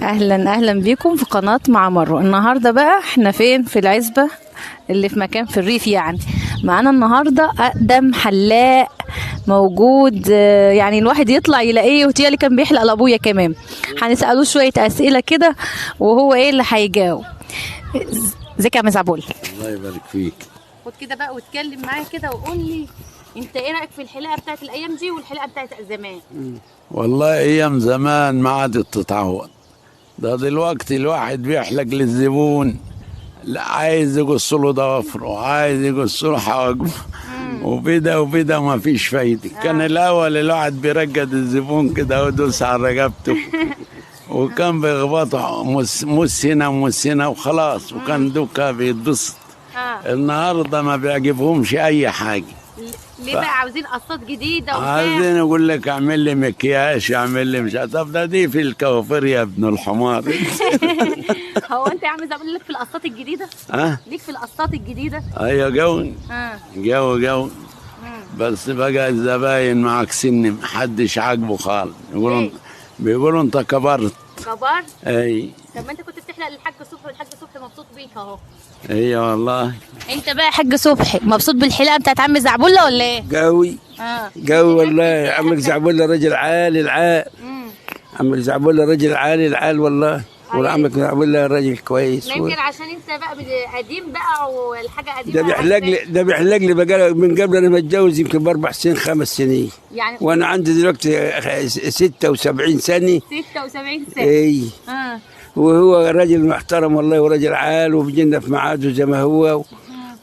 اهلا اهلا بيكم في قناة مع مروه. النهارده بقى احنا فين؟ في العزبة اللي في مكان في الريف. يعني معانا النهارده اقدم حلاق موجود، يعني الواحد يطلع يلاقيه وتيالي كان بيحلق لابويا كمان. هنساله شوية اسئلة كده وهو ايه اللي هيجاوب. ازيك يا عم زعبول؟ الله يبارك فيك. خد كده بقى واتكلم معايا كده وقول لي انت ايه رايك في الحلاقة بتاعت الايام دي والحلاقه بتاعت زمان؟ والله ايام زمان ما عادت تتعوض. ده دلوقتي الواحد بيحلق للزبون، لا عايز يقص له ضوافره، عايز يقص له حواجبه وبدا وبدا ما فيش فايده. كان الاول الواحد بيرجد الزبون كده ويدوس على رقبته وكان بيخبطه مس هنا ومس هنا وخلاص، وكان دوكا بيتبسط. النهارده ما بيعجبهمش اي حاجة. ليه بقى؟ عاوزين قصات جديدة وبتاع، عايزين يقول لك اعمل لي مكياج، اعمل لي مش عارف. طب ده دي في الكوافير يا ابن الحمار. هو انت يا عم زعبول لك في القصات الجديدة؟ اه ليك في القصات الجديدة؟ ايوه جو جو جو. بس بقى الزباين معاك سن محدش عاجبه خالص، يقولوا بيقولوا انت كبرت. كبرت؟ اي. طب ما انت كنت بتحلق للحاج صبحي والحاج صبحي مبسوط بيك اهو. ايوه والله. انت بقى يا حاج صبحي مبسوط بالحلاقه بتاعت عم زعبوله ولا ايه؟ قوي قوي والله. عمك زعبوله رجل عالي العال. عمك زعبوله رجل عالي العال والله. وعمك زعبوله رجل كويس. يمكن عشان انت بقى قديم بقى والحاجة قديمة. ده بيحلق لي، ده بيحلق لي بقى من قبل انا ما اتجوز يمكن ب4 سنين 5 سنين يعني، وانا عندي دلوقتي 76 سنة. 76 سنة. اي. وهو راجل محترم والله وراجل عال، وبيجينا في ميعاده زي ما هو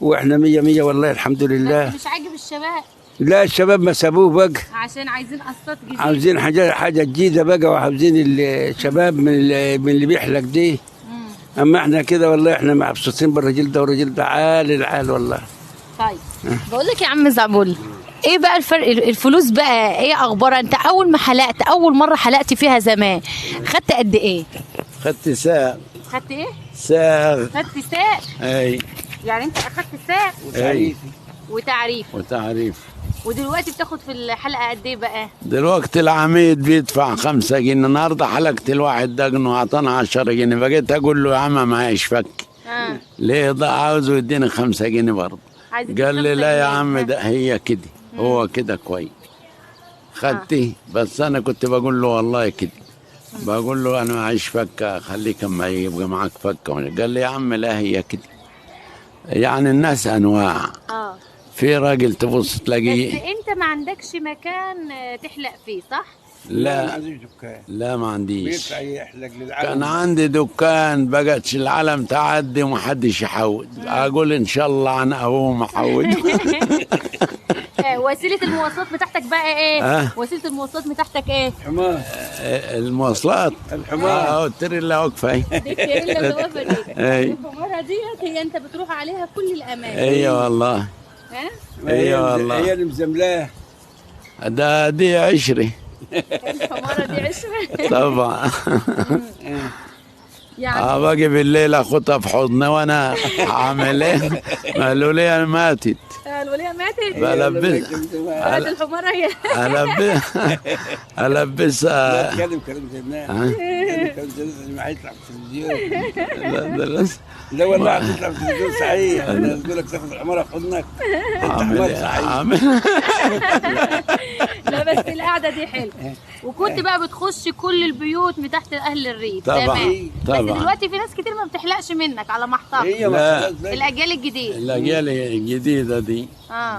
واحنا 100 100 والله الحمد لله. بس مش عاجب الشباب؟ لا الشباب ما سابوه بقى، عشان عايزين قصات جديدة، عاوزين حاجة جديدة بقى، وعاوزين الشباب من اللي بيحلق دي. اما احنا كده والله احنا مبسوطين بالراجل ده، والراجل ده عال العال والله. طيب بقول لك يا عم زعبول، ايه بقى الفرق الفلوس بقى ايه اخبارها؟ انت اول ما حلقت، اول مرة حلقت فيها زمان خدت قد ايه؟ خدت ساغ. خدت ايه؟ ساغ. خدت ساغ؟ اي. يعني انت اخدت ساغ وتعريف. وتعريف. وتعريف. ودلوقتي بتاخد في الحلقة قد ايه بقى؟ دلوقتي العميد بيدفع 5 جنيه، النهارده حلقت الواحد دقنه وعطانا 10 جنيه، بقيت اقول له يا عم معيش فك. ليه ده عاوزه يديني 5 جنيه برضه. قال لي لا يا عم ده هي كده، هو كده كويس. خدتي بس انا كنت بقول له والله كده، بقول له انا معيش فكه، خليك اما يبقى معاك فكه. قال لي يا عم لا هي كده. يعني الناس انواع. في راجل تبص تلاقيه. بس انت ما عندكش مكان تحلق فيه صح؟ لا لا ما عنديش. كان عندي دكان بقتش العالم تعدي ومحدش يحود. اقول ان شاء الله عن ابوه محود. وسيلة المواصلات بتاعتك بقى ايه؟ وسيلة المواصلات بتاعتك ايه؟ الحمار. المواصلات الحمار. التريلا واقفة اهي. التريلا اللي واقفة دي. الحماره ديت هي انت بتروح عليها كل الاماكن. ايوه والله. ايوه والله. هي اللي مزملاه. ده دي عشري. الحماره دي عشري. طبعا. يعني باجي بالليل اخدها في حضني وانا عامل ايه؟ ما الوليه ماتت. الوليه ماتت؟ بلبسها الحماره هي. البسها. لا تكلم كلام زي الناس، كلام زي الناس ما هيطلع في التلفزيون. لا والله هتطلع في التلفزيون صحيح. انا بقول لك تاخد الحماره في حضنك انت حمار صحيح. لا بس القعدة دي حلوة. وكنت بقى بتخش كل البيوت من تحت اهل الريف. طبعا طبعا. بس دلوقتي في ناس كتير ما بتحلقش منك على ما اعتقد. الاجيال الجديدة. الاجيال الجديدة دي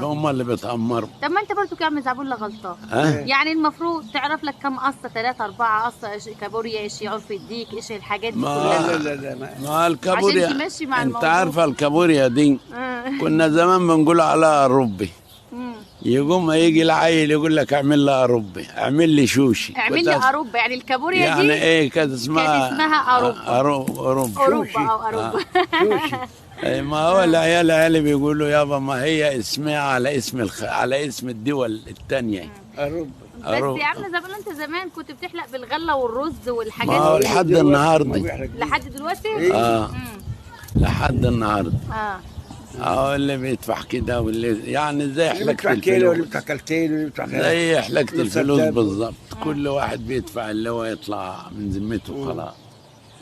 هم اللي بيتأمروا. طب ما انت برضو يا عم زعبوله غلطان. يعني المفروض تعرف لك كم قصة، 3 4 قصة، كابوريا، ايش عرف الديك، ايش الحاجات دي كلها. لا لا لا ما الكابوريا عشان تمشي مع الموضوع. انت عارفه الكابوريا دي كنا زمان بنقول عليها ربي. يقوم يجي العيل يقول لك اعمل لي أوروبي، اعمل لي شوشي، اعمل لي أوروبي. يعني الكابوريا دي يعني ايه كانت اسمها؟ كانت اسمها أوروبا. أوروبا أوروبا أو أوروبا. شوشي. اي ما هو العيال عيالي بيقولوا يابا ما هي اسمها على اسم على اسم الدول الثانية. أوروبا. بس يا عم زمان انت زمان كنت بتحلق بالغله والرز والحاجات دي. ما هو لحد النهارده. لحد دلوقتي؟ لحد النهارده. اه اللي بيدفع كده واللي يعني زي اللي حلقة بيدفع كيلو واللي الفلوس، بيدفع كلتين واللي بيدفع زي حلقة نص الفلوس كتاب. بالظبط. كل واحد بيدفع اللي هو يطلع من ذمته خلاص.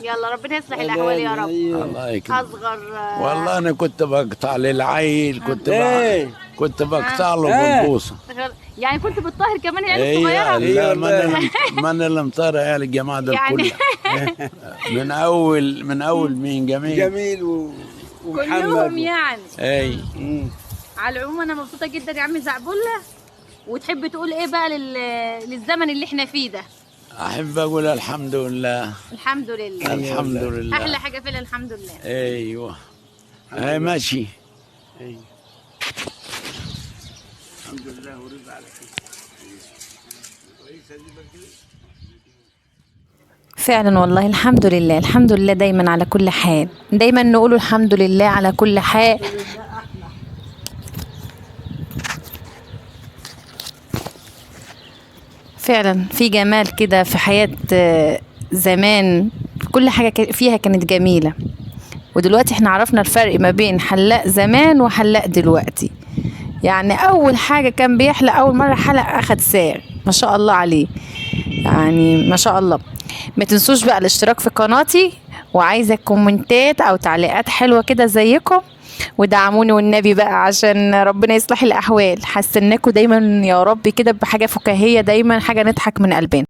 يلا ربنا يصلح الاحوال يا رب. الله يكرمك. اصغر والله انا كنت بقطع للعيل، كنت إيه. كنت بقطع له إيه. بالبوصه. يعني كنت بتطهر كمان العيال ايوه الصغيرة؟ لا، ما أيوة. انا ما انا اللي مطار عيال الجماعة دول يعني- كلها. من اول من اول مين جميل. جميل ومحمد كلهم يعني. اي مم. على العموم انا مبسوطة جدا يا عم زعبله. وتحب تقول ايه بقى للزمن اللي احنا فيه ده؟ احب اقول الحمد لله. الحمد لله. الحمد لله. احلى حاجة فعلا الحمد لله. ايوه اي ماشي. أيوة. الحمد لله ورضا على كده. كويسة دي بقى كده. فعلا والله الحمد لله، الحمد لله دايما على كل حال، دايما نقول الحمد لله على كل حال. فعلا في جمال كده في حياة زمان، كل حاجة فيها كانت جميلة. ودلوقتي احنا عرفنا الفرق ما بين حلاق زمان وحلاق دلوقتي. يعني أول حاجة كان بيحلق، أول مرة حلق أخد ساغ، ما شاء الله عليه، يعني ما شاء الله. ما تنسوش بقى الاشتراك في قناتي، وعايزة كومنتات أو تعليقات حلوة كده زيكم، ودعموني والنبي بقى عشان ربنا يصلح الأحوال. حسناكوا دايما يا رب كده بحاجة فكاهية، دايما حاجة نضحك من قلبنا.